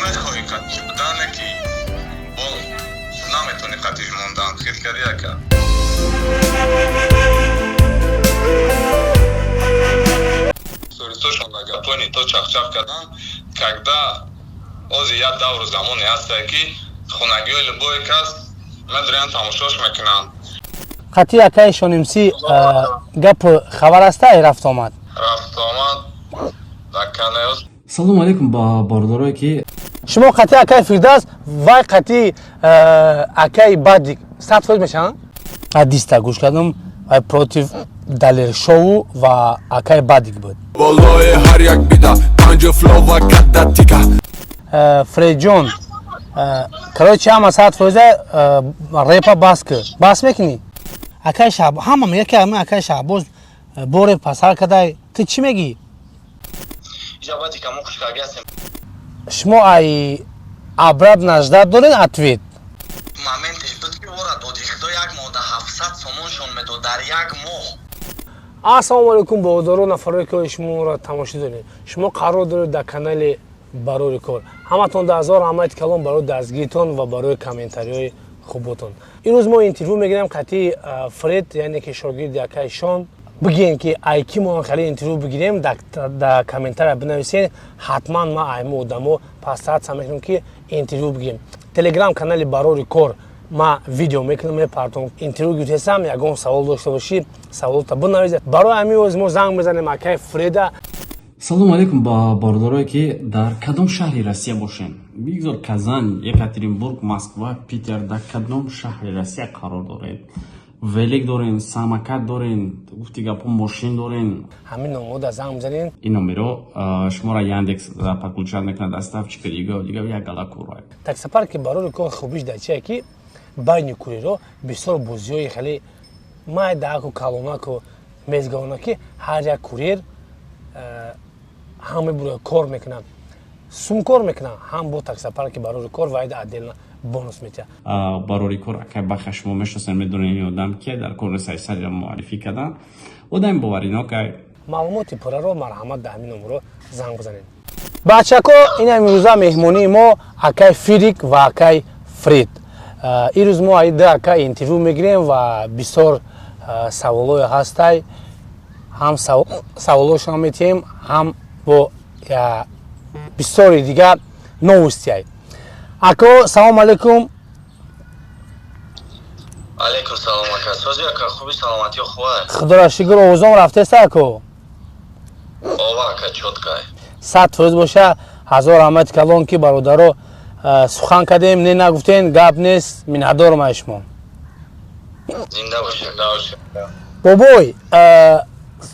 Мехоҳӣ қатиш будане, ки бо наметонӣ қатиш мондан, хел кардӣ, ака. Сторисошон дар гапои нито чахчах кардан, когда ози як давру замоне ҳастае, ки хонагиҳои любой кас медорян, тамошош мекунанд. Қатъи акаи Шонимсӣ гап хабар аста, рафтуомад? Рафтуомад дар канаёс. Салому алейкум ба бародарое, ки Шумо қатъи акаи Фирдавс, вай қатъи акаи Бадик 100% мешаванд. Диста гӯш кардам, вай против Далершоу ва акаи Бадик буд. Болои ҳар як бида панҷу флова када тика. Фредҷон, короче, ҳама 100%, репа бас кӣ, бас мекунӣ. Акаи Шаҳбоз, ҳама мега, ки ами акаи Шаҳбоз боре пасар кадай, ту чӣ мегӣ? Иҷа бадика мо хушкарги ҳастем. Шумо ай обратно ждать доред ответ? Моментеш буд, ки ора доди худо, як моҳ да 700 сомоншон медод дар як моҳ. Ассалому алайкум, бародаро, нафароe ки шуморо тамошо доред. Шумо қарор доред дар канали Барори кор. Ҳаматон да ҳазор раҳмати калон барои дастгиритон ва барои комментариҳои хуботон. Имрӯз мо интервю мегирем қатъи Фред, яъне ки шогирди акаи Шон. Бигӯем, ки ай ки мо хеле интервю бигирем, дар комментария бинависед. Ҳатман ма аймо одамо пастратса мекунем, ки интервю бигирем. Телеграм канали Барори кор ма видео мекунам, мепартом. Интервю гирифтесам, ягон савол дошта бошӣ, саволота бинависед. Барои ҳамин оз мо занг мезанем акаи Фреда. Салому алейкум ба бародарое, ки дар кадом шаҳри Россия бошем, бигзор Казань, Екатеринбург, Москва, Питер, дар кадом шаҳри Россия қарор доред, велик дорен, самокат дорен, гуфти гапо, мошин дорен. Ҳамин номода занг мезанем. Ин номеро шуморо Яндекс подключать мекунад, доставщика, дига дига як гала кора. Таксопарки Барори кор хубиш дар чие, ки байни куриро бисёр бозиҳои хеле майдааку, калонаку мезгавона, ки ҳар як курьер ҳам мебурояд, кор мекунад, сум кор мекунад, ҳам бо таксопарки Барори кор вайда отдельно бонус метиҳад. Барори кор акай Баха шумо мешиносед, медонед ин одам ки дар кори сайсариро муаррифӣ кардан, одами боваринокай. Маълумоти пурраро марҳамат дар ҳамин номеро занг бизанед. Бачако, ин имрӯза меҳмонии мо акай Фирик ва акай Фред. Ирӯз мо аи ду ака интервю мегирем ва бисёр саволое ҳастай, ҳам саволошон метиҳем, ҳам бо бисёри дигар новостиай. Ако, салому алайкум. Алейкум салом, ака. Сози, ака, хуби, саломатиё хуба? Худоро шукр. Овозом рафтеста, ако? Ова, ака, чёткай. 100% боша. Ҳазор раҳмати калон, ки бародаро сухан кардем, не нагуфтен, гап нест. Миннатдорам аз шумо. Зинда бошед. Бобой,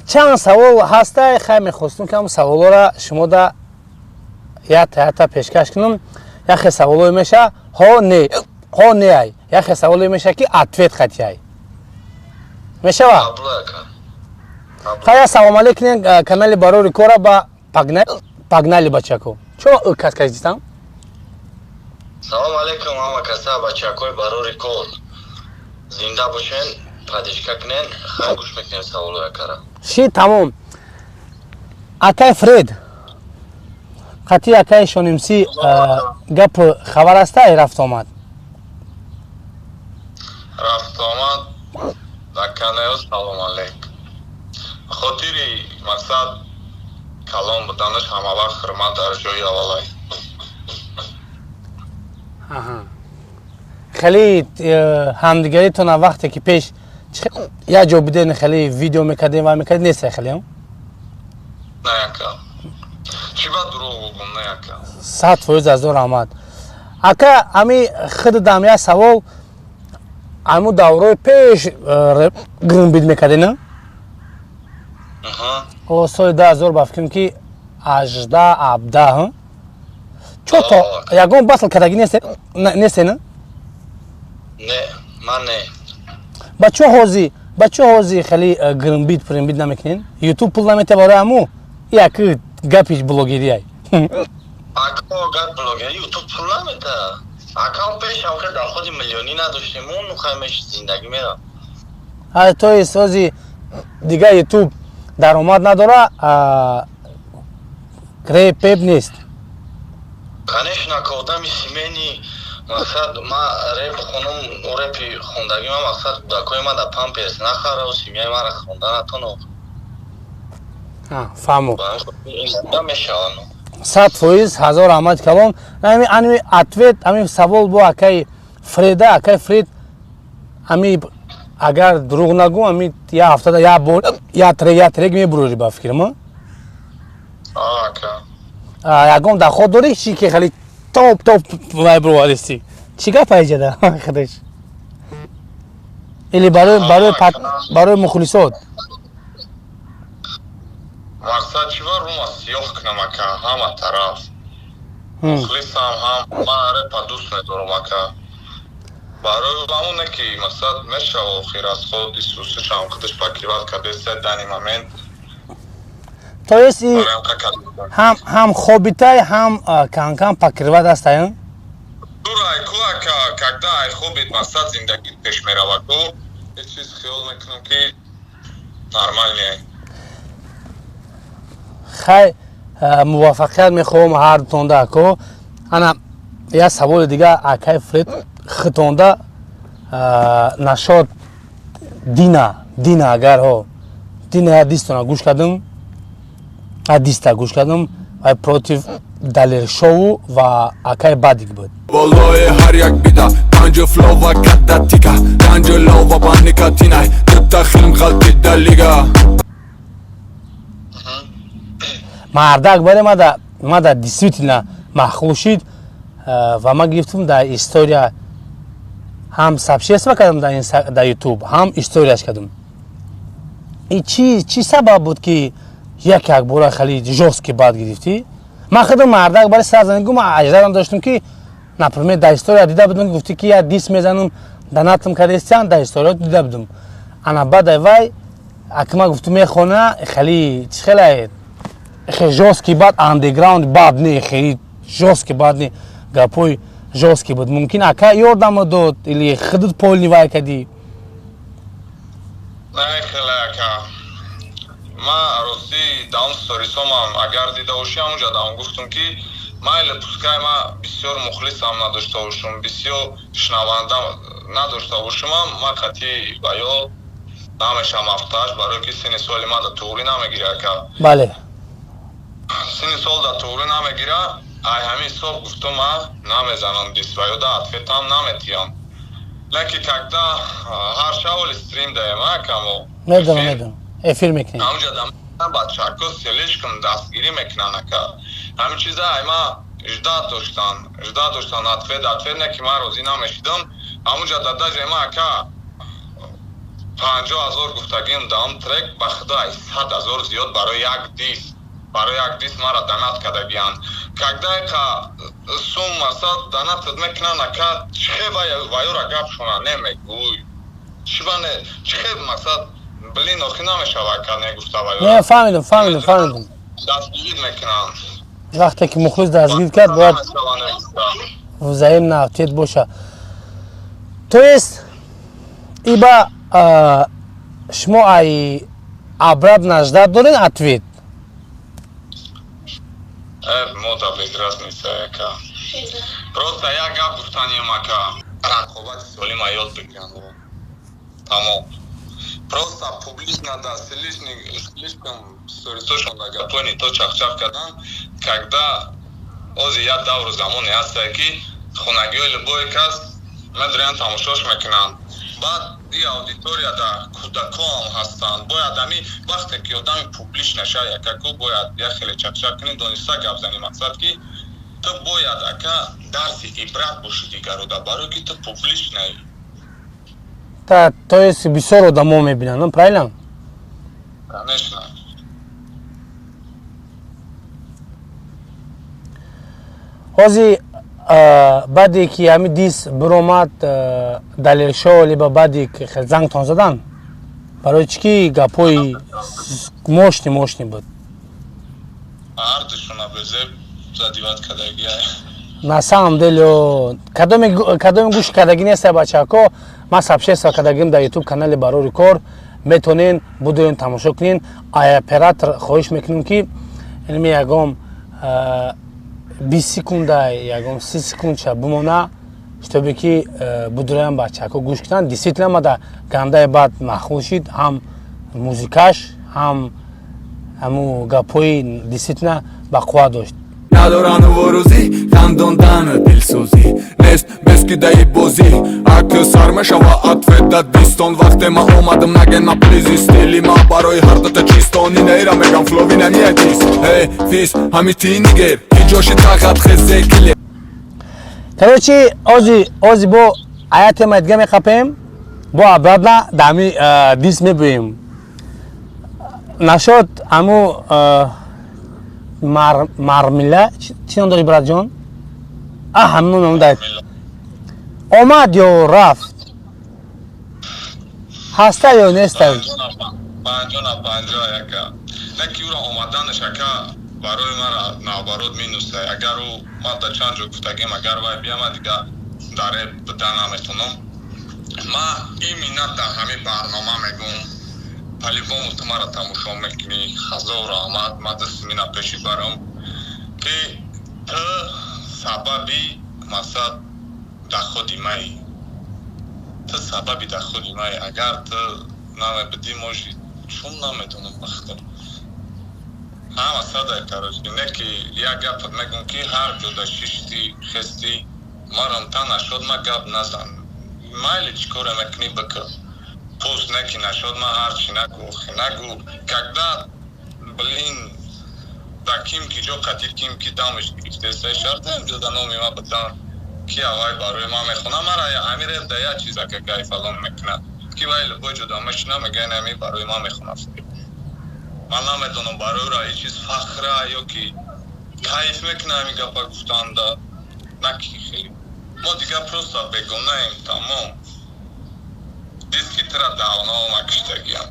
чанд савол ҳастай. Хай, мехостум, ки ҳам саволора шумо да якта якта пешкаш кунам. Яхе саволое меша ҳо не, ҳо не ай, яхе саволое меша, ки ответ қатиай мешава. Қабул, ака. Хай, салом алейкум канали Барори кора ба погнали, бачако. Чо кас кашдистам? Салом алейкум ҳама каса, бачакои Барори кор. Зинда бошен, поддержка кунен. Хай, гӯш мекунем саволои акара. Ши, тамом. Акай Фред, қатъи акаи Шонимсӣ гап хабар аста, рафтуомад? Рафтуомад дар канаё. Салом алейк. Хотири мақсад калон буданаш ҳама вақт ҳурмат дар ҷои аввалай. Хеле ҳамдигаритона вақте ки пеш як ҷо буден, хеле видео мекардем ва мекардем, нест хеле? Не, ака, чӣ ба дурӯғ бугум, не, ака. 100%. Азор раҳмат, ака. Ами худдам як савол: аму даврои пеш гринбид мекардем, о соли 2000, ба фикрам, ки 18, 17, чо то ягон батл кардагӣ несте, на? Не, ман не. Ба чо ҳози хеле гринбид принбид намекунен? Ютуб пул намета барои аму як гапи блогериай? Ако, гап блогери, Ютуб пул намета, акам. Пеш ам хел дарходи миллионӣ надоштем, он хай меш зиндагӣ мера. То есть ҳози дига Ютуб даромад надора, реп пеп нест? Конечно, ка одами семейный, мақсад, ма реп хонум, репи хондагӣ ма, мақсад, кӯдакои ма да памперс нахарав, семья и мара хонда натонов. Фаҳмо. Мешавад. 100%, ҳазор раҳмати калон. Ами ответ, ами савол бо акаи Фреда. Акаи Фред, ами агар дурӯғ нагӯ, ами я ҳафтада як бор я трек мебурорӣ, ба фикрам. Ягон доход дорӣ чи ки хеле топ топ вай бировардистӣ? Чӣ гап айҷада худаш или барои мухлисот? Мақсад чи ба рума сиёҳ кунам, ака, ҳама тараф мухлисам, ҳам ман репа дӯст медорам, ака. Барои ҳамоне ки мақсад мешава, охир аз худ исусушам худаш покрывать кардеста данный момент. То есть ҳам хобитай, ҳам камкам покрывать ҳастай? Дурай ку, ака, когда ай хобит, мақсад, зиндагит пеш мерава ку, ҳеҷ чиз хиёл мекунам ки нормальный. Хай, муваффақият мехоҳам ҳардутонда, ако. Ана як саволи дига, акай Фред, хитонда нашод Дина, агар ҳо Дина я дистона гӯш кардам, диста гӯш кардам, вай против Далершоу ва акай Бадик буд. Болои ҳар як бида панҷу флова када тика ганҷу лова ба никотинай дута хилм ғалтида лига. Мардак баре мада действительно маъқул шид ва ман гирифтам дар история, ҳам сообщество кардам дар Ютуб, ҳам историяш кардам. И чӣ сабаб буд, ки як якбора хеле жёсткий бад гирифтӣ? Ман худам, мардак, барои сарзанигу ман аҷдадам доштам, ки, например, дар история дида будам, ки гуфтӣ, ки я дис мезанам, донатам кардестиан, дар история дида будам. Ана баъдай вай акма гуфту мехона, хеле чӣ хеле хеле жёсткий бад, андеграунд бад не, хеле жёсткий бад не, гапои жёсткий буд. Мумкин, ака ёрдамо дод или худут полный вай кардӣ? Не, хеле, ака, ма ростӣ даом сторисомам агар дида бошӣ, ҳамунҷа даом гуфтум, ки майли, пускай ма бисёр мухлисам надошта бошум, бисёр шунаванда надошта бошумам, ма қатъи ба ё намешам ҳафтааш, барое ки синни соли ма да туғрӣ намегира, ака. Синни сол да туғрӣ намегира. Ай ҳамин ҳисоб гуфтум, ма намезанам дис ва ё да ответам наметиҳам. Леки когда ҳар шаболи стрим даем, акамо. Медонам, медонам, эфир мекунем. Ҳамунҷа бачако слишком дастгирӣ мекунанд, ака. Ҳамин чиза ай ма ждать доштан, ждать доштан ответ, ответ не ки ман розӣ намешидам. Ҳамунҷа дадаже ма, ака, 50 000 гуфтагим даам трек, ба худо, ай 100 000 зиёд барои як дис, барои як дис мара донат кардагиянд. Когда ка сум, мақсад, донатат мекунанд, ака, чихе ваёра гапшона немегӯй, чиба не, чихе, мақсад, блин, охи намешава, ака, негуфта ваёра. Не, фаҳмидам, фаҳмидам, фаҳмидам. Дастгирӣ мекунанд. Вақте ки мухлис дастгир кард, бояд взаимно ответ боша. То есть иба шумо ай обратно ждать доред ответ? Мода без разница, ака. Просто як гап гуфтанием, ака: рақобати солима ёд бигиранд, тамом. Просто публично да слишком сторисошон да гапои не то чахчах кардан, когда ози як давру замоне ҳастае, ки хонагиҳои любой кас медорян, тамошош мекунанд. Баъд и аудитория да кӯдакоам ҳастанд. Бояд ами вақте ки одами публично шава, якаку бояд як хеле чақчақ кунӣ, дониста гап зани. Мақсад, ки ту бояд, ака, дарси ибрат бошӣ дигаруда, барое ки ту публичный. То есть бисёр одамо мебинанд, правильно? Конечно. Ҳозир, баъде ки ҳами дис биромад, Далершо либо баъде ки зангтон задан, барои чӣ ки гапҳои мощный мощный буд? Ҳардушона безеб задевать кардагия. На самом деле, кадоми гӯш кардагӣ неста, бачако, ман сообщество кардагим дар Ютуб канали Барори кор, метонен будуен, тамошо кунен. Ай оператор хоҳиш мекунем, ки илми ягом. 20 секунда, ягон 30 секундша бимона, чтобы ки будураям бачаҳако гӯш кунанд. Действительно, мада гандаи бад маъқул шид, ҳам музикаш, ҳам ҳаму гапҳои, действительно бақувват дошт. Надорану вурӯзӣ, хандондану дилсӯзӣ нест, бес ки даи бозӣ ак сар мешава. Ответ дистон вақте ма омадам, наген ма плизи, стили ма барои ҳардата чистон. Инаира мегам флови намиятис, эй фис ҳами ти нигер ки ҷоши тағат хезе киле. Короче, ози бо ая тема дига меқапем, бо обратно дами дис мебӯем. Нашод аму Мармила, чӣ ном дори, братҷон? А ҳамин ном дай омад ё рафт, ҳаста ё неста? 50 на 50, яка. Не ки ӯро омаданаш, ака, барои мара наоборот минуса. Агар ӯ, ман да чанд ҷо гуфтагим, агар вай биама, дига дар реп бида наметонам. Ма именно дар ҳамин барнома мегӯм, по-любому ту мара тамошо мекунӣ, ҳазор раҳмат. Ма дасти мина пеши барам, ки ту сабаби масалан доходи маи, ту сабаби доходи маи. Агар ту намебудӣ, можи чун наметонам бахта ҳама сада. Короче, не ки як гапат мегӯм, ки ҳар ҷода шишти хести марам та нашод, ма гап назан, майли, чӣ коре мекунӣ, бикун, пуст. Не ки нашод ма ҳарчи нагӯ, охи нагӯ. Когда, блин, да ким ки ҷо қатӣ ким ки дамаш гирифтеса, шартам ҷода номи ма бидан, ки авай барои ман мехона. Мара ҳамин реп да як чиза ка кайфалон мекунад, ки вай любой ҷода мешина, мега, ин ҳамин барои ман мехона. Ман намедонам, барои ӯра ин чиз фахра ё ки кайф мекуна ҳамин гапа гуфтанда. На ки хеле мо дига просто бегунаем, тамом. Диски тира давно ма киштагиям.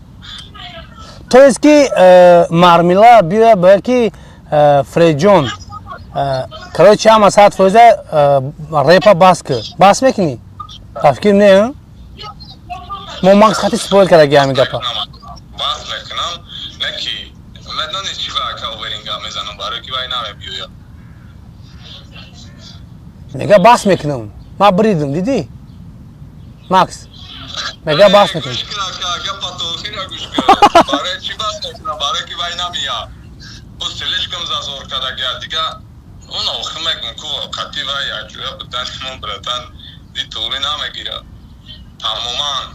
То есть ки Мармила биёя, бояд ки Фреҷон, короче, ҳама 100% репа бас кӯ, бас мекунӣ, тафкир не? Мо Макс хати споил кардаги ҳамин гапа. Бас мекунам, не ки медонӣ чӣ, ба ака оверинга мезанам, барои ки вай намебиёя. Мега, бас мекунам, ма бридам, дидӣ, Макс мега, бас мекунам. Гӯш кун, ака, гапа то охира гӯш кун. Барои чӣ бас мекунам? Барои ки вай намия, ӯ слишком зазор кардагия дига. Он охи мегум ку қати вай якҷоя будан мо, братан, ди туғри намегирад тамоман.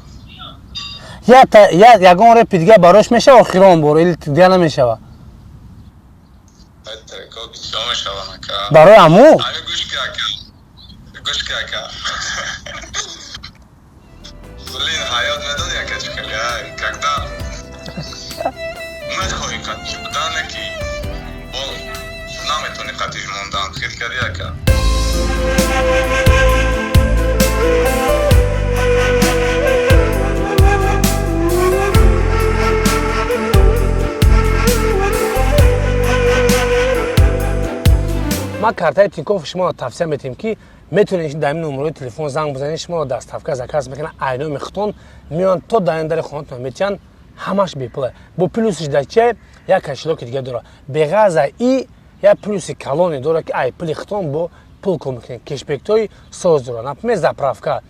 Я ягон репи дига барош мешава охирон бор или дига намешава? Треко бисёр мешаванд, ака. Барои аму. Ами гӯш ки, ака, гӯш ки, ака, блин, ҳаёт медони, ака, чӣ хеле, когда мехоҳӣ қатиш будане, ки бо наметавонӣ қатиш мондан, хел кардӣ, ака. Ма картаи Тинькофф шуморо тавсия метиҳем, ки метавонед дар ин номерои телефон занг бизанед, шуморо доставка заказ мекунанд, айноми худтон меоянд, то дар ин дари хонатон метиҳанд, ҳамаш бепула. Бо плюсиш дар чия, як кошелёки дига дорад беғаза и як плюси калоне дорад, ки ай пули худтон бо пул кор мекунед, кешбектҳои соз дорад, например, заправка,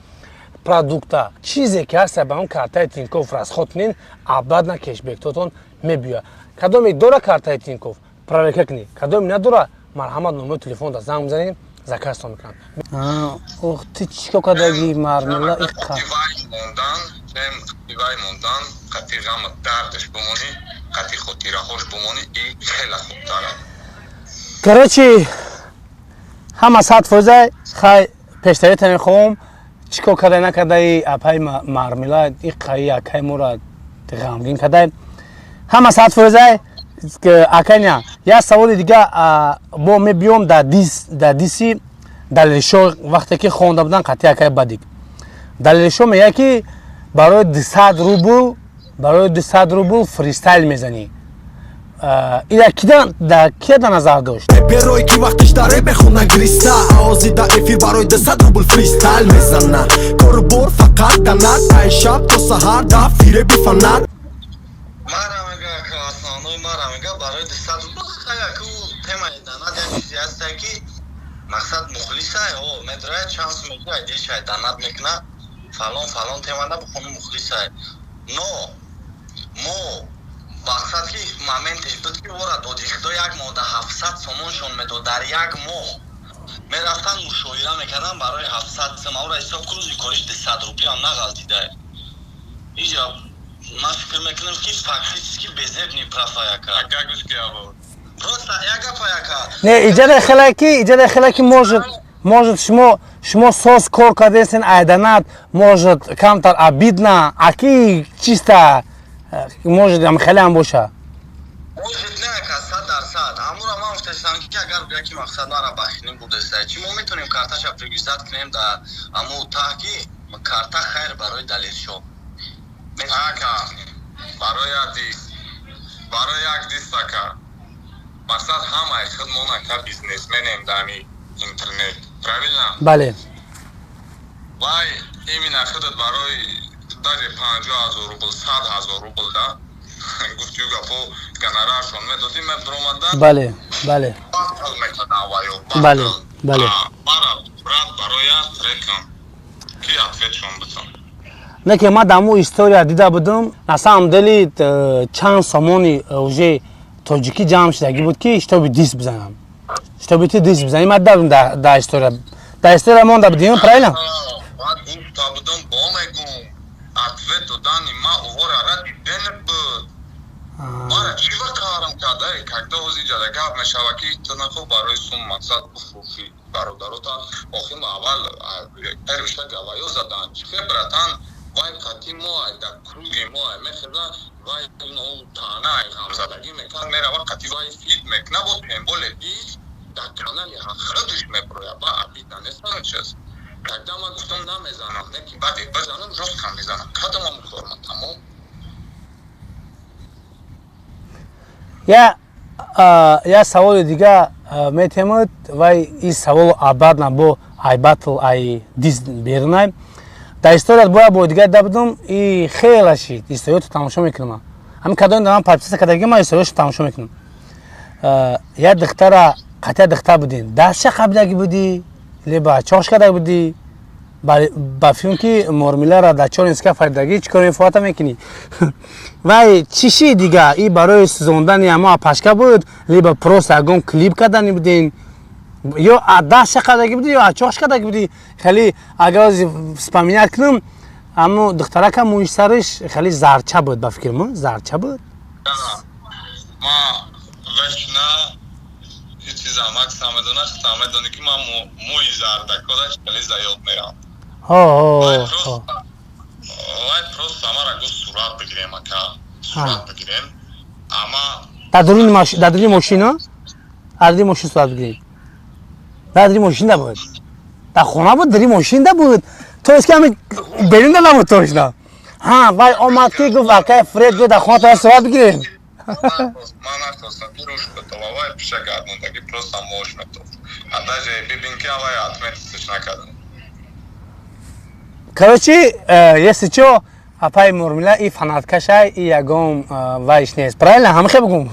продукта, чизе ки ҳаста, ба он картаи Тинькофф расход кунед, обратно кешбектотон мебиёяд. Кадоме дора картаи Тинькофф, проверка кунед, кадоме надора, марҳамат, номери телефонда занг бизанед, заказтон мекунанд. Ох, ти чӣ кор кардаги, Мармела, иққа? Вай мондан, вай мондан, қати ғаму дардаш бимонӣ, қати хотираҳош бимонӣ, и хеле хубтар. Короче, ҳама 100%. Хай, пештарита мехоҳам, чӣ кор кардай, накардаи, апаи Мармела иққаи акаи моро ғамгин кардай. Ҳама 100%, аканя. Як саволи дига бо мебиём дар дис, дар диси Далелшо, вақте ки хонда будан қатъи акаи Бадик, Далелшо мегӯяд, ки барои 200 рубл, барои 200 рубл фристайл мезанӣ. Ира кида дар назар дошт? Перое ки вақтиш дар реп мехона гириста, овози да эфир барои 200 рубл фристайл мезана. Кору бор фақат данат, ай шаб то саҳар да фиреби фанат. Мара мега, основной мара мега, барои 200 рубл. Хая ку темаи данат як чизе ҳаста, ки Мақсад, мухлисай, о, медрая, чанд сум мегирай, дилшай донат мекуна, фалон фалон темада бухону, мухлисай. Но мо, мақсад, ки моментеш буд, ки ора доди худо, як моҳ да 700 сомоншон медод. Дар як моҳ мерафтан, мушоҳира мекардан барои 700 сом. Ора ҳисоб кун, рӯзи кориш 200 рублиам нағалтида. Иҷа ман фикр мекунам, ки фактически безебни права яка. Просто як гапа, яка. Не, иҷада хеле ки, иҷада хеле ки может, шумо соз кор кардесен, айданат, может, камтар обидно, аки чисто может, ам хеле ҳам боша. Может, не, ака, 100%. Амура ман гуфтастам, ки агар гӯя, ки мақсад мара бахилим бурдеста, чӣ мо метавонем карташа привязать кунем да аму таҳ, ки карта хайр барои Далершо. Ака, барои як дис, барои як дис, ака, мақсад, ҳамаи худмон, ака, бизнесменем дар интернет, правильно? Бале. Вай именно худат барои даже 50 000 рубл, 100 000 рубл да гуфтию гапо, гонораршон медодӣ, мебиромада. Бале, бале. Батл мекардан ваё. Бале, бале. Мара, брат, бароя трекам ки ответшон битам. Не, ки ман даму история дида будам, на самом деле чанд сомони уже тоҷикӣ ҷамъ шудагӣ буд, ки чтобы дис бизанам, чтобы ти дис бизанӣ. Ман дида будам дар история монда будем, правильно? Ман гуфта будам, бо мегум, ответ додани ма увора ради денег буд. Мара чӣ ва қарам карда, когда ҳозир ҷада гап мешава, ки ту нахо барои сум, мақсад, бифурӯшӣ бародарота. Охир аввал первиша гаваё задан. Чихе, братан, вай қати мо дар круги мо мехеза, вай таъна ғамзадагӣ мекард, мерава, қати вай фит мекуна, бо тем более дис дар канали худаш меброя. Ба обидно нестам чиз, когда ман гуфтам, намезанам, не ки баъде бизанам, жёстко мезанам, кадамам корма тамом. Я саволи дига метемад. Вай ин саволу обратно бо ай батл, ай дис берунай. Дар историят бояд бо дига дида будам, и хела шид. Историётро тамошо мекунам, ҳамин кадони ман подписка кардаги, ман историёшо тамошо мекунам. Я духтара, қатъя духтар будин, дастша қабидаги будӣ либо чош карда будӣ? Ба филм ки мормилара дар чоринска фаридагӣ, чӣ кор мефоата мекунӣ? Вай чӣ ши дига, и барои сӯзондани ҳамо апашка буд, либо просто ягон клип кардани будин, ё дастша кардаги будӣ, ё чош кардаги будӣ? Хеле агар вспоминать кунам, аммо духтарака мӯи сариш хеле зарча буд, ба фикри ман, зарча буд. Ма вешна чиза Макса медона, хта медони, ки ман мӯи зардакодаш хеле заёд мерам. Вай просто мара гуфт, сурат бигирем, ака, сурат бигирем, ама Дар дуруни мошина, дар дуруни мошин сурат бигирем? Дар дуруни мошин буд, дар хона буд, дари мошинда буд, то есть ки ҳами берунда набуд точно. Ҳа, вай омад, ки гуфт: «Акай Фред, биё, дар хона то сурат бигирем». Ман нахостам, ки руш битова, вай пиша гардондаги, просто мош метофт, а даже бибин, ки вай отметить накардам. Короче, если чо, апай Мурмила и фанаткашай, и ягон вайш нест, правильно? Ҳамихе бугум,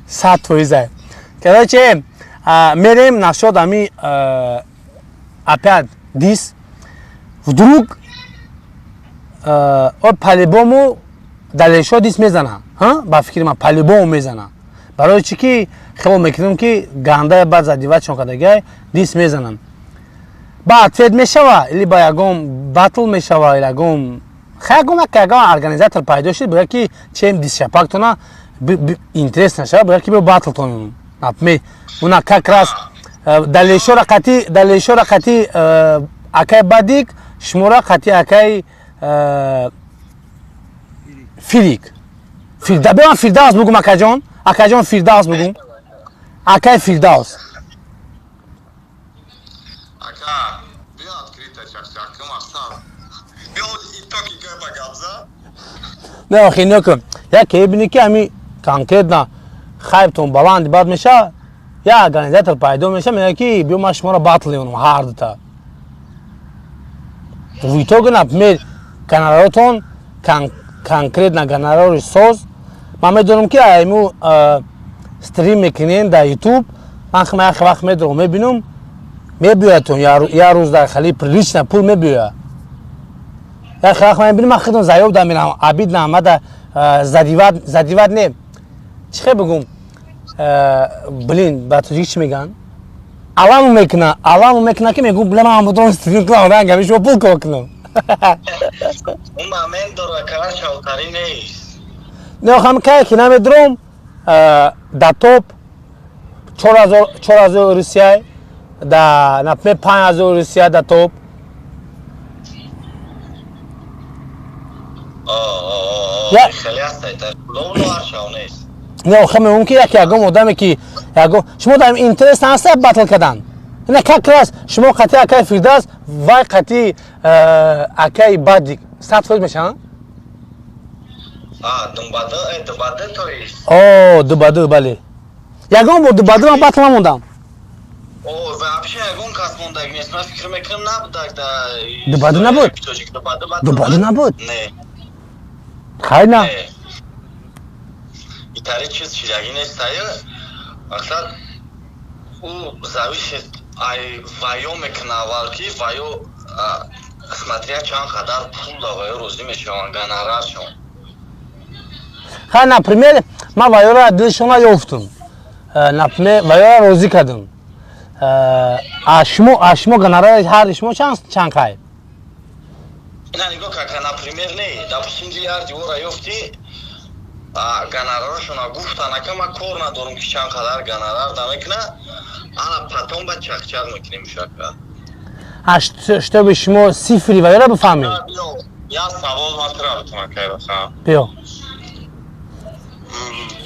100%. Короче, мерем насчет ами опять дис. Вдруг о по-любому Далершо дис мезана, ба фикри ман, по-любому мезана. Барои чӣ ки хело мекунам, ки гандая баъд задиватшон кардагай, дис мезанам, ба ответ мешава или ба ягон батл мешава, или ягон ягон ягон организатор пайдо шуд, бояд ки чем дисшапактона интерес нашава, бояд ки биё батлтон. Например, уна как раз Далершора қати акай Бадик, шумора қати акай Фирик, Фирда. Беан, Фирдавс бугум, акаҷон, акаҷон, Фирдавс бугум, акай Фирдавс. Ака, биё, открыто чак-чак, мақсад. Биё, итоги гапа гапза. Не, охи нокун, яке бибини, ки ҳами конкретно хайптон баланд бад меша, я организатор пайдо меша, мега, ки биё, ман шуморо батл мекунам ҳар дута. В итоге, например, гонораротон, конкретно гонорари соз, ман медонам, ки айму стрим мекунем дар Ютуб. Ман хма як вақт медурам, мебинам, мебиёятон як рӯз дар хали прилично пул мебиёяд. Як вақт ман мебинам, ман худам заёб да мерам, обидно омада задевать, задевать не. Чӣ хел бигӯм? Блин, ба тоҷикӣ чӣ мегӯянд? Аламу мекуна, аламу мекуна, ки мегӯм, бля, ман будам стрим кунам, ранг ҳамин шумо пул кор кунам. Он момент дора, кара шавтарӣ нест. Не, охам кае ки намедурам, да топ 4000 Русия, да, например, 5000 Русия да топ. Хеле ҳаст, ловло ҳар шав нест. Не, охам мегӯм, ки як ягон одаме, ки ягон шумо дар интерес ҳаста батл кардан. Ина как раз шумо қати акаи Фирдавс, вай қати акаи Бадик 100% мешаванд? Дубаду, то есть. О, дубаду, бале. Ягон бор дубаду ман батл намондам. О, вообще ягон кас мондаг нест. Ман фикр мекунам, набудаг да. Дубаду набуд? Дубаду набуд? Не. Хай на. Итари чиз чизаги нест, ая. Мақсад, ӯ зависит ай ваё мекуна аввал, ки ваё, смотря чанд қадар пул да ваё розӣ мешаванд гонораршон. Хай, например, ман ваёра дилшона ёфтум. Например, ваёра розӣ кардум. А шумо гонорари ҳарди шумо чанд қай? Ина нигоҳ кака, например, не, допустим, дили ҳарди ора ёфтӣ, гонорарашона гуфтан, ака, ман кор надорам, ки чанд қадар гонорар да мекуна, ана потом ба чақчақ мекунем шака. Чтобы шумо сифри ваёра бифаҳмед. Я савол ман тура битунам кайраха. Биё.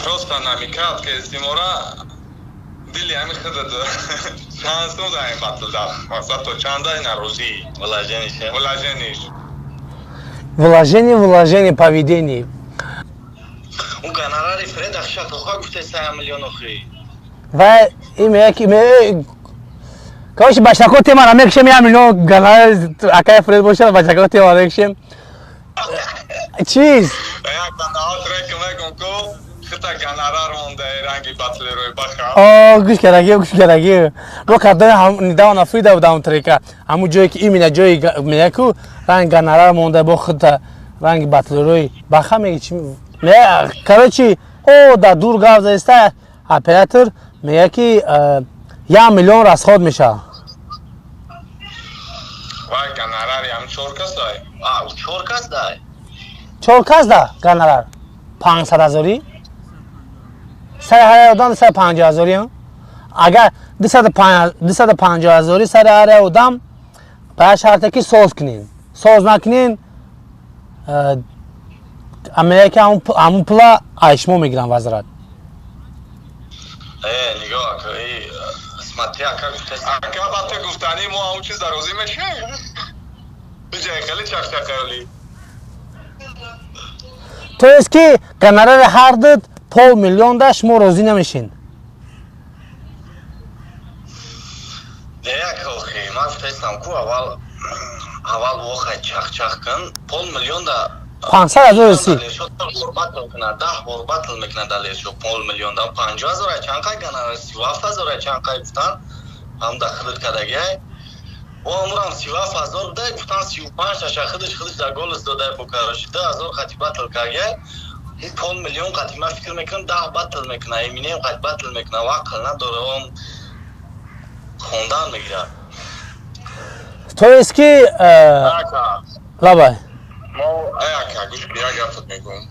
Просто намекард, ки зимора дили ҳами худат чанд сум да ин батл да мақсад, то чанда ина розӣ вложение, вложение. Вложение, вложение, поведение. У гонорари Фред ахша тоха гуфте 3 миллион охи. Ва име ки ме, короче, бачако темара мекшем, 1 миллион гонорар акай Фред боша, бачако темара мекшем. Чиз? Як данаот рек мегум ку хита гонорар монда ранги батлерои баха. О, гӯш караги, гӯш караги. Мо кардои ҳам недавно фрида будам трека. Ҳамун ҷое ки именно ҷои меяку ранг гонорар монда бо хита ранги батлерои баха меги чи ме, короче, о, да дур гап заиста оператор мега, ки 1 миллион расход мешавад. Вай гонорари ҳам чор кас дай. А, чор кас дай. Чор кас да гонорар 500 ҳазорӣ сари ҳар одам, 250 ҳазорӣ. Агар 250 ҳазорӣ сари ҳар одам, ба як шарте ки соз кунен, соз накунен, мега, ки ҳамун пула аз шумо мегирам вазрат. Э, нигоҳ, ака, смотри, ака гуфтест. Ака, ба ту гуфтани мо ҳамун чиза розӣ мешавем? Иҷа хеле чақчақаёли. То есть ки гонорари ҳар дуд пол миллион да шумо розӣ намешин? Не, ака, охи, ман гуфтаистам ку, аввал вохай чақчақ кун, пол миллион да. 500 ҳазор русӣ. Батл куна, 10 бор батл мекуна далершо пол миллион да 50 ҳазора чанд қай гонорар, 37 ҳазора чанд қай гуфтан, ҳам да худат кадагиай. О, амурам 37 ҳазор будай, гуфтан 35 таша худаш дар голос додай, бо кароши 2000 қати батл кардагиай. Ин пол миллион қати ман фикр мекунам, 10 батл мекуна, Эминем қати батл мекуна, вақл надора, он хондан мегирад. То есть ки лабай. Мо, ака, гӯш, як гапат мегӯм,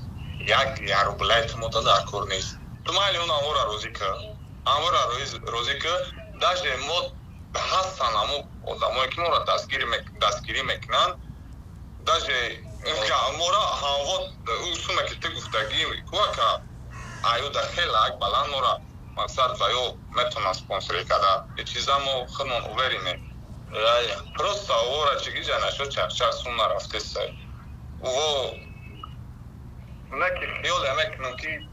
як ярублай ту мода дар кор нест. Ту майли он амора розӣ ка, амора розӣ ка. Даже мо ҳастан ҳамо одамое, ки моро дастгирӣ мекунанд, даже мора ҳамво ӯ суме, ки ту гуфтагӣ ку, ака, аюда хеле ак баланд мора мақсад ва ё метавонанд спонсорӣ карда чиза, мо худмон уверенем. Просто овора чигиҷа нашо, чақчақ сум нарафтесай во не ки хиёле мекунам, ки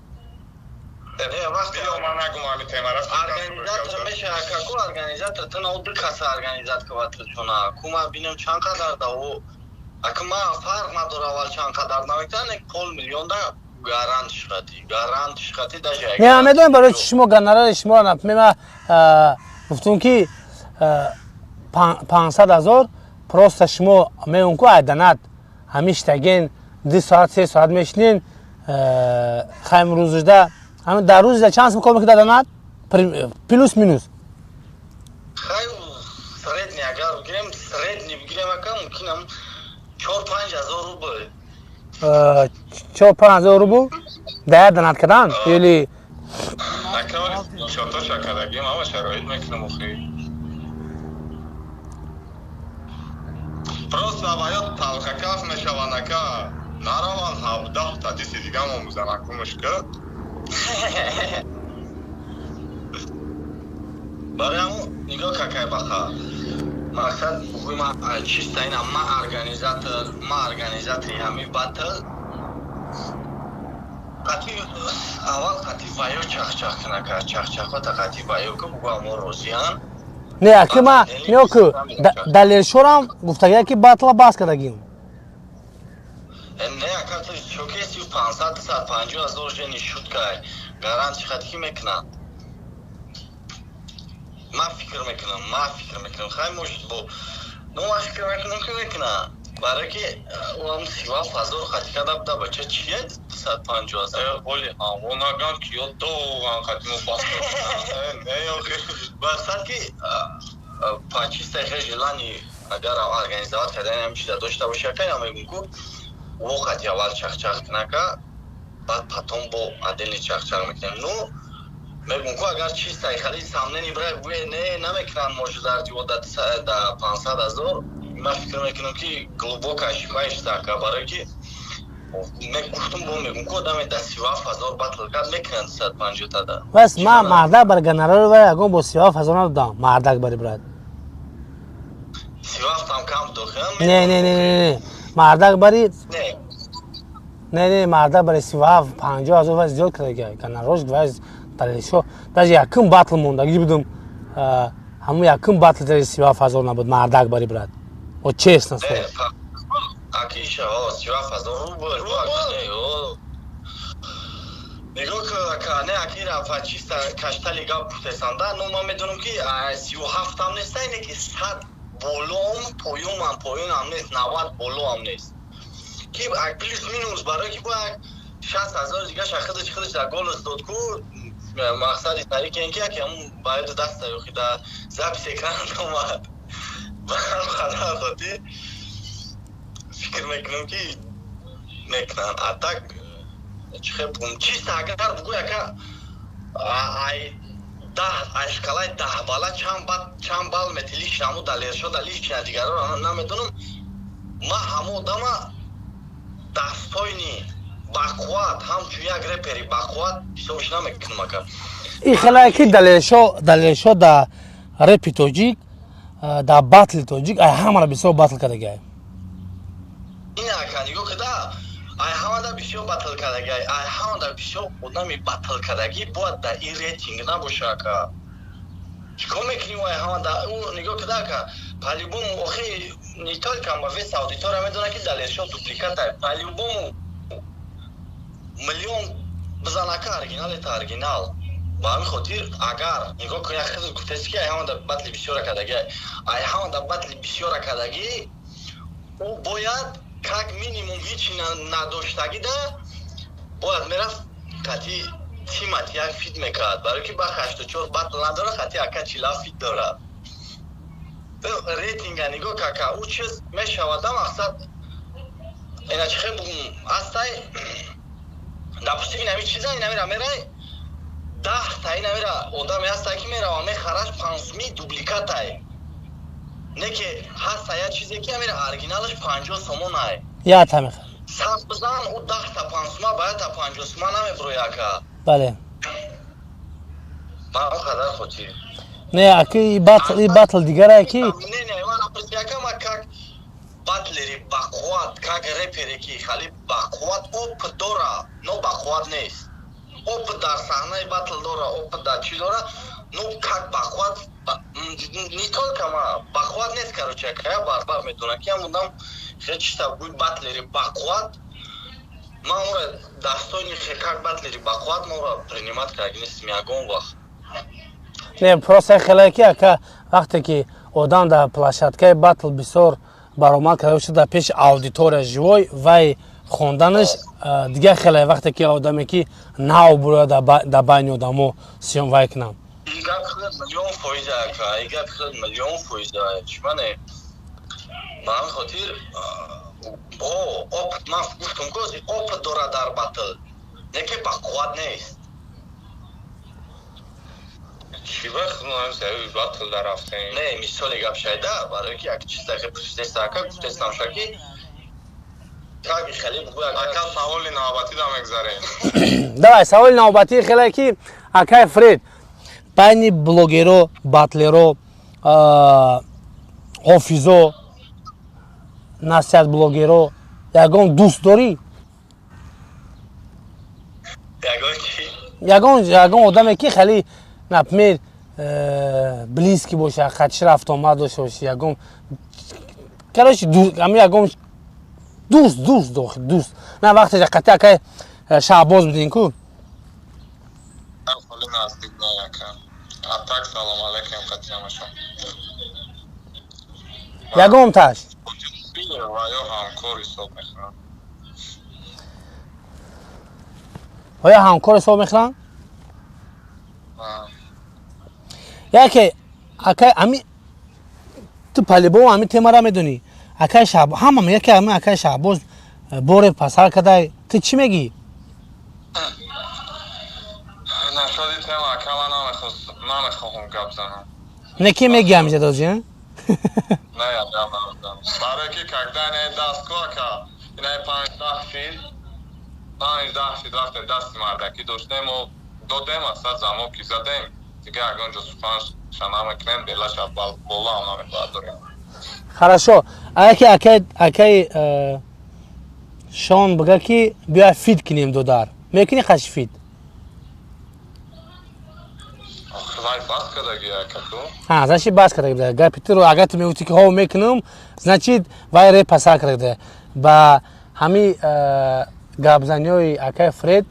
организатор меша, каку организатор ту на ду каса организат каватрчуна ку, ма бинам чанд қадар да о, ака, ма фарқ надора, аввал чанд қадар намекунам, пол миллион да. Гарант шхати, гарант шхати даже. Не, ман медонам барои чи шумо гонорари шуморо, например, ман гуфтум, ки 500 000. Просто шумо меон ку айданат ҳамиштаген 2 соат, 3 соат мешинен. Хайм рӯзда, дар рӯзда чанд сум кор мекунед донат, плюс минус? Хай, средний агар бигирем, средний бигирем, ака, мумкинам 4-5 ҳазор рубл. 4-5 ҳазор рубл дар як донат кардан или? Чотоша кардагим, ама шароит мекунам охи. Просто аваё талхакаф мешаванд, ака, нараванд, 17-та диси дигам омӯзан акумушка. Барои ҳамун нигоҳ какай баха, мақсад бугӯи ма чиста ина, ма организатор, ма организатори ҳамин батл. Қати аввал қати ваё чахчах кунака, чахчахота қати ваё ку, бугӯ амо розиян. Не, аки, ма не ку далершорам гуфтагия, ки батла бас кардагим. Не, ака, чокеси 500, 250 ҳазор жени шуткай, гарант хати ки мекунад. Ман фикр мекунам, ман фикр мекунам, хай, может, бо ну, ман фикр мекунам, ки мекунад, барое ки ӯам 37 ҳазор хати карда буда. Бача, чия 250 ҳазор? Оли ҳаво наган, ки ё доған хати мо бас. Мақсад ки по чистой хе желании агар организовать кардани ҳам чиза дошта боша, ака, я мегум ку во хати аввал чахчах кунака, баъд потом бо отдельный чахчах мекунем. Ну, мегум ку, агар чистай хали сомнение бирай, буе не намекунанд, может, дар да 500 ҳазор. Ман фикр мекунам, ки глубоко ошибаешься, ака, барое ки гуфтум, бо мегум ку одаме да 37 ҳазор батл кард, мекунанд 150-тада. Бас, ман мардак бар гонорари вай ягон бо 37 ҳазор надодам, мардак бари, брат. 37-ам кам дохам. Не, не, не, не, мардак бари, не, не, мардак бари 37, 50 ҳазор вай зиёд карда гонорарош. Вай далелшо даже якум батл мондагӣ будум, ҳамун якум батл даже 37 ҳазор набуд, мардак бари, брат, о, честно слово. Акиша, 37 ҳазор рубл нигоҳ кун, ака. Не, акира чиста каштали гап гуфтесанда. Ну, ман медонам, ки 37-ам неста, ине ки 100 болоам, поёнам, поёнам нест, 90 болоам нест, ки плюс минус, барое ки бояд 60 ҳазор дигаша худаш дар голос дод ку. Мақсади тарике ки яке ҳамун баёду даста ёхи дар запись экран омад. Ба ҳам қадар хотир фикр мекунам, ки мекунанд. А так чӣ хел бугум, чиста агар бугӯ, яка, ай 10, ай шкалаи 10 бала чанд бал мети лично ҳаму Далершода, лично дигароро намедонам. Ман ҳаму одама достойный, бақувват, ҳамчун як репери бақувват ҳисобш намекунам, ака. И хелае ки Далершо да репи тоҷик, да батли тоҷик ай ҳамара бисёр батл кардагиай. Ин, ака, нигоҳ када, ай ҳамада бисёр батл кардагиай, ай ҳамада бисёр одами батл кардагӣ бояд дар ин рейтинг набоша, ака. Чикор мекунӣ, ай ҳамада ӯ нигоҳ када, ака, по-любому, охи, не только ма, весь аудитория медонад, ки Далершо дубликат ай. По-любому миллион бизанака, оригиналета оригинал. Ба ҳамин хотир, агар нигоҳ кунӣ, худат гуфтаси, ки ай ҳамада батли бисёра кардагӣ, ай ҳамада батли бисёра кардагӣ, ӯ бояд как минимум ҳичи надоштагида бояд мерафт, қати тимат як фит мекард, барое ки бах 84 батл надора, қати ака чила фит дорад. Рейтинга нигоҳ, кака, ӯ чиз мешавада. Мақсад ина чи хел бугум, астай, допустим, инами чиза, инамира мерай 10-та, инамира одаме ҳастай, ки мерава мехараш, пансуми дубликатай, не ки ҳаста як чизе, ки амира оригиналаш 50 сомонай. Ята мехар. Саб бизан, ӯ 10-та пансума ба ята 50 сума намеброи, ака. Бале. Ба он қадар хотир. Не, аки, и батл дигарае ки. Не, не, ман ака, ма как батлери бақувват, как репере, ки хали бақувват, опыт дора, но бақувват нест. Опыт дар саҳнаи батл дора, опыт дар чӣ дора, ну, как бақувват не только ма бақувват нест. Короче, акая барбар медонам, ки ҳам одам хел чиста гӯй, батлери бақувват. Ман ӯра дастони хекак батлери бақувват ма ӯра принимать карда нестим ягон вақт. Не, просто хеле ки, ака, вақте ки одам дар площадкаи батл бисёр баромад карда бошад, дар пеши аудитория живой вай хонданаш дигар хеле, вақте ки одаме ки нав бурояд, дар байни одамо сиём вай кунам. Ин гап хеле миллион фоиза, ака, ин гап хеле миллион фоиза. Чимане, ба ҳамин хотир о опыт, ман гуфтам ко, опыт дорад дар батл, не ки бақувват нест. Чӣ вақт мо ҳам батл дарафтем? Не, мисоли гап шайда, барое ки як чиз дақиқа пурсидеста, ака, гуфтестам ша ки как хеле бугӯ. Ака, саволи навбатӣ да мегзарем. Давай, саволи навбатии хеле ки, акай Фред, байни блогеро, батлеро, ҳофизо, насиҳат блогеро ягон дӯст дорӣ? Ягон чи? Ягон одаме ки хеле, например, близкий боша, хатиш рафтуомад дошта бошӣ, ягон, короче, ами ягон дӯст. На, вақте қати акай Шаҳбоз будин ку. Холи наздик не, ака. А так салом алейкум қатиамашон. Ягон таш? Ва ё ҳамкор ҳисоб мекунам. Оя ҳамкор ҳисоб мекунанд? Яке, акай, ами ту по-любому ами темара медонӣ, акай Шаҳбоз, ҳама мега ки ами акай Шаҳбоз боре пасар кадай, ту чӣ мегӣ? Нашоди тема, ака, ман намехоҳам гап занам. Не, ки мегӣ ҳамиҷа дози? Не, я гап намезанам, барое ки когда инаи дастко, ака, инаи 5-10 шид, 5-10 шид, вақте дасти мардакӣ доштем, мо додем, асад замоки задем, дигар ягон ҷо суханша намекунем, белаша болаам намебардорем. Хорошо, аяки акай Шон бига ки биёя фит кунем, додар, мекунӣ қаши фит? Вай бас кардаги, акаку. Ҳа, значит, бас кардаги буда гапи туро. Агар ту мегуфти ки ҳо, мекунам, значит, вай реп пасар карда ба ҳами гапзаниҳои акай Фред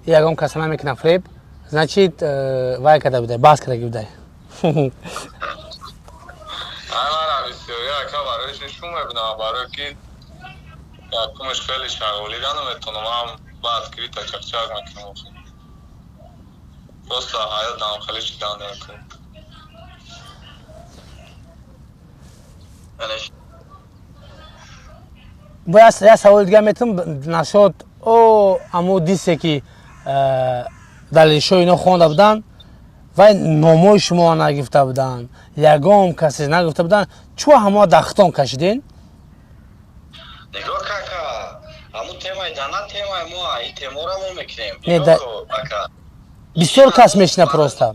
ягон каса намекунам фреб, значит, вай карда буда, бас кардаги буда. Ай, бисёри, ака, барои чи шу мебинам, барои ки якумеш хеле шағолида наметонам, ам баъд крита чақчақ мекунам. Просто ҳаёт дам хеле чидан намекунам. Бояд як саволи дига метам нашод о аму дисе ки далелшо ино хонда буданд, вай номои шумо нагирифта буданд, ягон касе нагирифта буданд, чӯ ҳамоа дахтон кашиден? Нигоҳ, кака, ҳамун темаи дана темаи мо, ин темора мо мекунем. Не, бисёр кас мешина просто.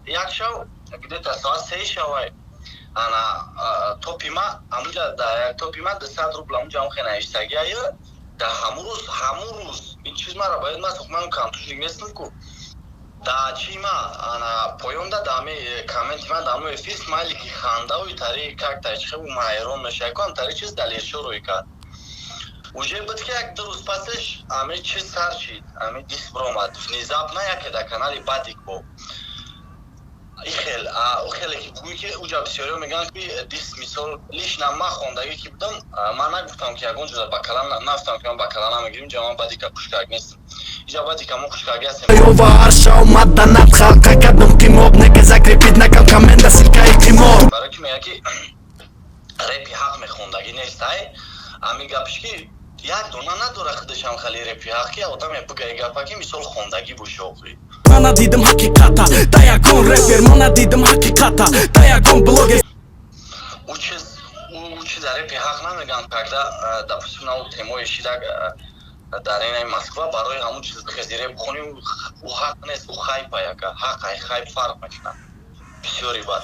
Як шав, где-то соат 3 шавай, ана топи ма ҳамуҷа, топи ма 200 рубл, ҳамуҷа ҳам хе навиштагиаю. Да ҳамун рӯз ин чиз мара бояд ма сохман, контужник нестам ку. Да чи ма ана поёнда, да ами комменти ма, да ҳамун эфир смайлики хандауи тари как тачихе ма ҳайрон мешавам ку, тари чиз далершо рӯй кард. Уже буд ки як ду рӯз пасаш ами чиз сар шид, ами диск биромад внезапно, яке дар канали Бадик бо ихел хеле ки бугӯй ки уҷа бисёриҳо мегӯянд ки диск, мисол, лично ман хондагӣ ки будам, ман нагуфтам ки ягон ҷоза бакала нафтам ки ман бакала намегирим. Иҷа ман Бадика хушкак нестам, иҷа Бадика мо хушкак ҳастем. Ва ҳар шав маданат халқа кардам қимоб, неке закрепить накам команда силкаи қимор. Барои ки мегӯяд ки репи ҳақ мехондагӣ нестай, ами гапиш ки як дона надора худашам хали репи ҳақ ки одаме бугаи гапа ки мисол хондагӣ боша охи. Ман надидам ҳақиқата да ягон репер, ман надидам ҳақиқата да ягон блогер. Ӯ чиз репи ҳақ намегӯянд, когда, допустим, на темои шидак дар инаи Москва барои ҳамун чиз хези реп хонӣ, ӯ ҳақ нест, ӯ хайпа, яка ҳақ ай хайп фарқ мекунад. Бисёри бад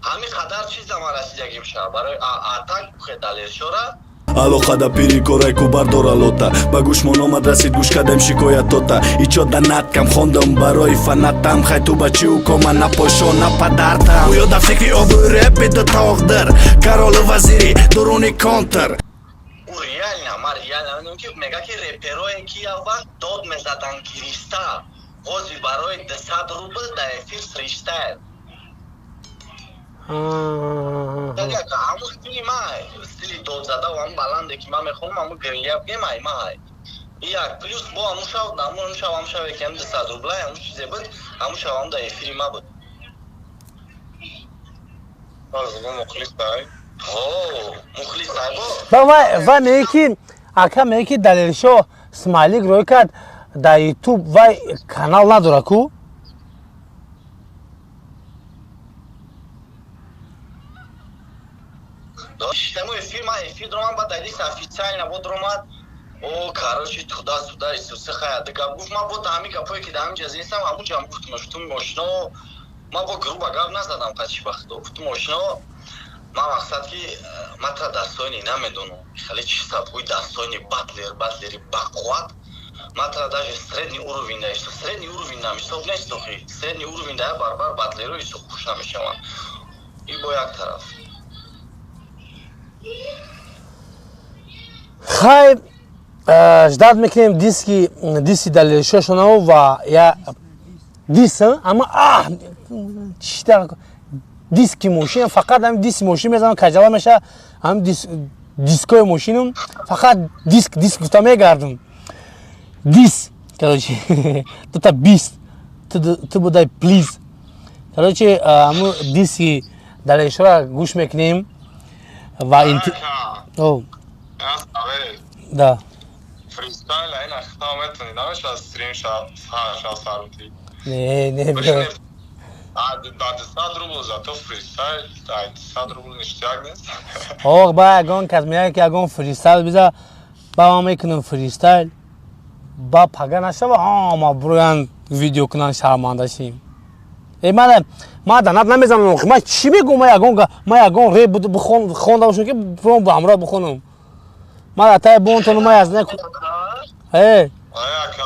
ҳамин қадар чиз дама расидагим шава барои атак хе далершора. Алоқада пири корай ку бардора лота, ба гӯшмон омад, расид, гӯш кардем шикоятота, ичо да наткам хондам барои фанатам, хай ту ба чӣ укома, на пошо, на падартам, ӯё да фикри обу репи ду тоғдир, каролу вазири дуруни контр. Ӯ реально, ман реально ки мега ки реперое ки як вақт дод мезадан гириста, ҳози барои 200 рубл дар эфир фристайл. Ҳамун стили май, стили додзада ва ҳамун баланде ки ман мехонам, ҳамун гиря бигем, ай май. Як плюс бо ҳамун шав, ҳамун шав, ҳамун шаве ки ҳамун 200 рубла, ҳамун чизе буд, ҳамун шав ҳамун дар эфири ма буд. Вай меги ки ака, меги ки Далершо смайлик рӯй кард дар Ютуб, вай канал надора ку? Эфир дромад, баъд дар официально бодромад. О, короче, туда-сюда, Исуси хая дигап гуфт. Ман бо ҳамин гапое ки дар ҳамин ҷа зинистам, ҳамун ҷам гуфтум, гуфтум ошно, ман бо грубо гап назадам, қачи вақт гуфтум ошно, ман мақсад ки ман тра дастойни намедонам, хеле чистапӯи дастойни батлер, батлери бақувват, ман тра даже средний уровень да, средний уровень нам ҳисоб нест охи, средний уровень да барбар батлеро исо хуш намешаванд. И бо як тараф. Хай, ждать мекунем диски, диси Далершошонав ва я дис, ама чита диски мошин, фақат ҳамин диски мошин мезанам, каҷала меша, ҳамин дискои мошинам, фақат диск, диск гуфта мегардам. Дис, короче, дута бист, ту будай плиз. Короче, ҳамун диски Далершора гӯш мекунем ва да. Фристайл ина хитам метони намеша стрим ша ша сарути. Не, не. Да, 200 рубл зато фристайл, ай 200 рубл ништяк нест. Ох, ба ягон кас меяд ки ягон фристайл биза, ба ман мекунам фристайл. Ба пага нашава, ҳама буроян видео кунан, шарманда шим. Э, ман ман данат намезанам, охи, ман чӣ мегӯм, ман ягон ман ягон реп хонда бошам ки буром ба ҳамроҳ бихонам. Ман атай бонтону ман аз не. Э. Ая ка,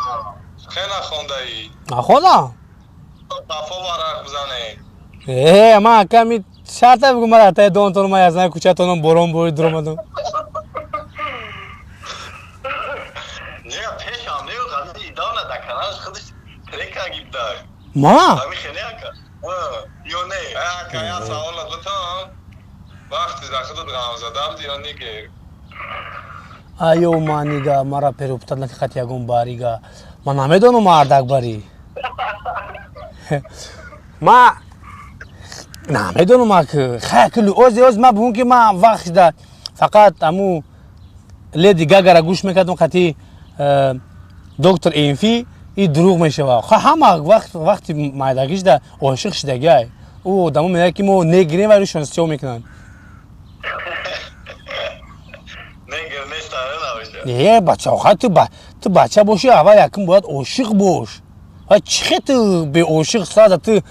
хена хондаи. Нахондам? Тафо варақ бизане. Э, ман ака ми шарта бигӯ, ман атай донтону ман аз кӯчатонам борон борид дуромадам. Не, пешам не, қади идона да каналш худаш трека гибда. Ма? Ами хеле ака. Ё не? Ака, я саволат битам. Вақти за худат ғамзада буди ё нигер? Айё, манига, мара переуптад наки хати ягон барига. Ман намедонам мардак барӣ. Ма намедонам ак хай кили ози ози ман бугум ки ман вақт шуда фақат аму Леди Гагара гӯш мекардам қати доктор Энфи, и дурӯғ мешава. Ҳама вақт вақти майдагишда ошиқ шидагиай. Ӯ одамо мегӯяд ки мо негрем ва рӯшон сиёҳ мекунанд. Негр нест, набоша. Не, бача, охай ту бача бошӣ, аввал якум бояд ошиқ бош. Ва чӣ хел ту беошиқ сразу ту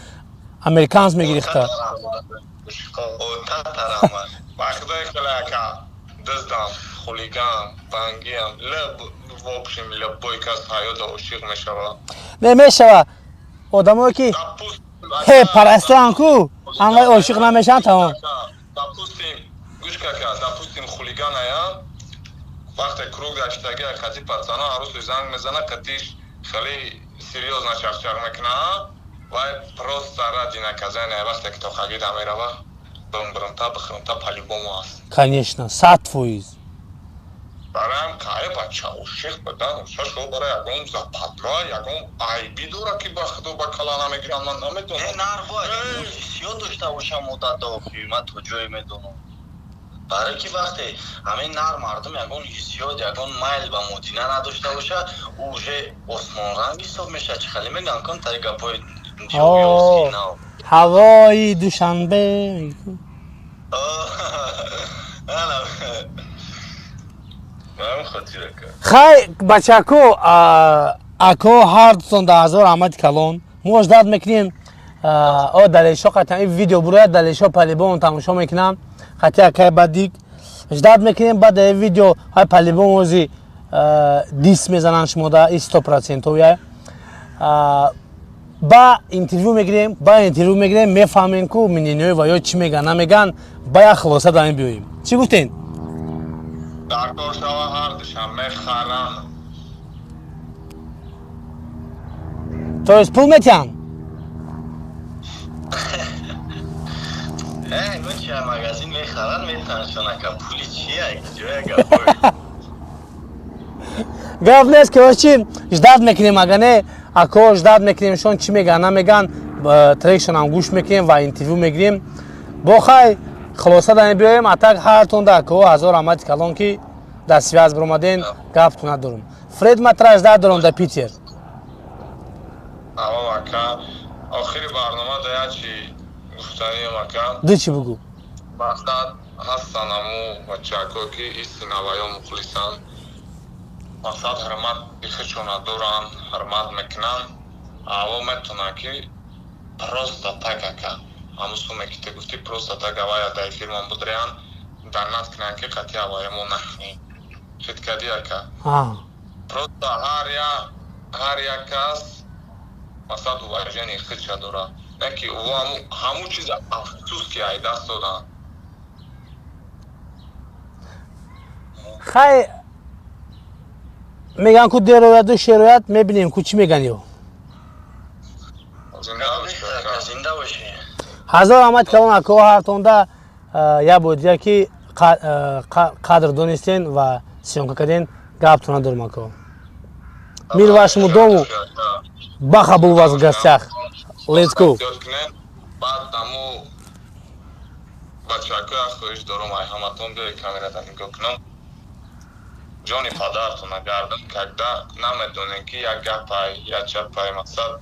американс мегирифта? Ба худои хеле ака, дуздам, хулиган, бангиам, леб, в общем, любой кас ҳаёта ошиқ мешава. Не мешава. Одамое ки ҳе парастан ку, ҳамвай ошиқ намешаванд, тамом. Допустим, гӯш кака, допустим, хулиган ая, вақте круг гаштаги қати пацана, арӯсу занг мезана, қатиш хеле серьёзно чақчақ мекуна, вай просто ради наказания, вақте ки тоқагида мерава, бимбирмта бихӯрмта по-любому аст. Конечно, 100%. Бароям кае бача ошиқ будан, шашо барои ягон западла, ягон айбӣ дора ки ба худо ба кала намегирам, ман намедонам. Не, нар бояд ҳиссиёт дошта бошам одат охи, ман то ҷое медонам. Барои ки вақте ҳамин нар мардум ягон ҳиссиёт, ягон майл ба модина надошта бошад, ӯ уже осмонранг ҳисоб мешавад. Чӣ хеле мегӯям кун тари гапҳои нав. Ҳавои Душанбе. Хай, бачако, ако ҳар дутон да ҳазор раҳмати калон. Мо ждать мекунем о Далешо қатъан ин видео бурояд, Далешо по-любому тамошо мекунам. Хати акай бадик. Ждать мекунем баъд ин видео, ҳай по-любому ози дис мезананд шумода, и 100%. Я ба интервю мегирем, ба интервю мегирем, мефаҳмем ку мнениҳои ва ё чӣ меган, намеган, ба як хулоса дар ин биёем. Чӣ гуфтен? Дар кор шава, ҳар душам мехарам. То есть пул метиҳанд? Э, ну чи, магазин мехаранд, метаншон, ака, пули чи, ай ҷоя гапой. Гап нест, короче, ждать мекунем, ага не, ако, ждать мекунем, шон чӣ меган, намеган, трекшонам гӯш мекунем ва интервю мегирем. Бо хай, хулоса да мебиёем. А так ҳартонда, ако, ҳазор раҳмати калон, ки дар связь биромаден. Гапту надорум, Фред, ма тра ждать дорум дар Питер. Тамом, ака, охири барнома да як чи гуфтанием, ака. Ду чӣ бугӯ. Мақсад, ҳастан аму бачаҳако, ки истинаваё мухлисанд, мақсад, ҳурмат худшона доранд, ҳурмат мекунанд, аво метавонанд, ки просто так, ака, ҳамун суме, ки ту гуфтӣ, просто так авая дар эфирмон будреянд, донат кунанд, ки қатъи аваемо накунӣ. Хит кардӣ, ака? Просто ҳар як кас, мақсад, уважение худша дорад, не ки ҳамун чиза, афсӯс, ки ай даст доданд. Хай, меган ку дер ояду шер ояд, мебинем ку чӣ меган ё. Зинда бошӣ. Ҳазор раҳмати калон, ако, ҳартонда. Як бор дига, ки қадр донистен ва съёмка карден. Гапту надорам, ако. Мир вашему дому, Баха был у вас в гостях. Let's go. Баъд аму бачаҳако, як хоҳиш дорум ай ҳаматон: биёи камерата нигоҳ кунам, ҷони падартона гардам, когда намедонем, ки як гапай, як чапай, мақсад,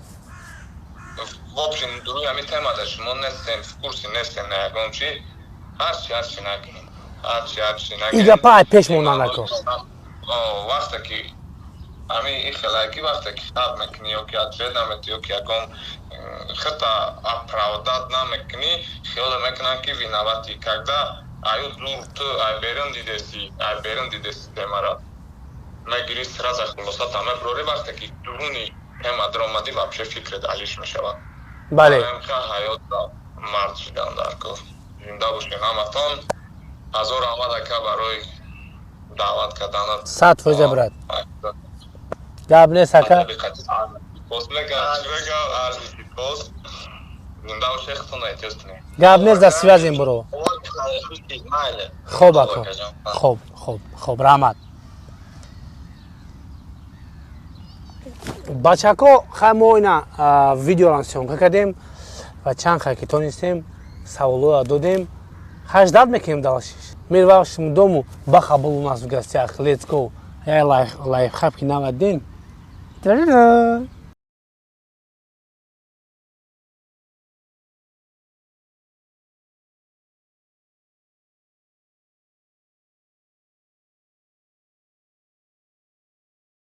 в общем, рӯи ҳамин темада шумо нестем, в курсе нестем на ягон чи, ҳарчи ҳарчи накунем, ҳарчи ҳарчи И гапа ай пеш монанд, ако. Вақте ки ҳамин ихелае, ки вақте ки хат мекунӣ ё ки ответ наметӣ, ё ки ягон хата оправдать намекунӣ, хиёл мекунанд, ки виноватӣ, когда аю дур ту ай берун дидеси, ай берун дидеси темара мегирӣ, сразу хулосата меброрӣ. Вақте ки дуруни тема даромадӣ, вообще фикрет алиш мешавад. Ҳаётра мард шудан дар кор. Зинда бошед ҳаматон, ҳазор раҳмат, ака, барои даъват карданат. 100%, брат, гап нест, ака. Сипос мегам, чӣ мегам, арзи сипос. Зинда бошед, худтон эҳтиёт кунед. Гап нест, дар связем, бро. Хоб, ако, хоб, хоб, хоб, раҳмат, бачако. Хай, мо ина видеорам съёмка кардем ва чанд хай ки тонистем, саволоя додем. Хай, ждать мекунем дальше. Мир вашему дому, Баха был у нас в гостях. Let's go. Я лайфхак ки наваддем.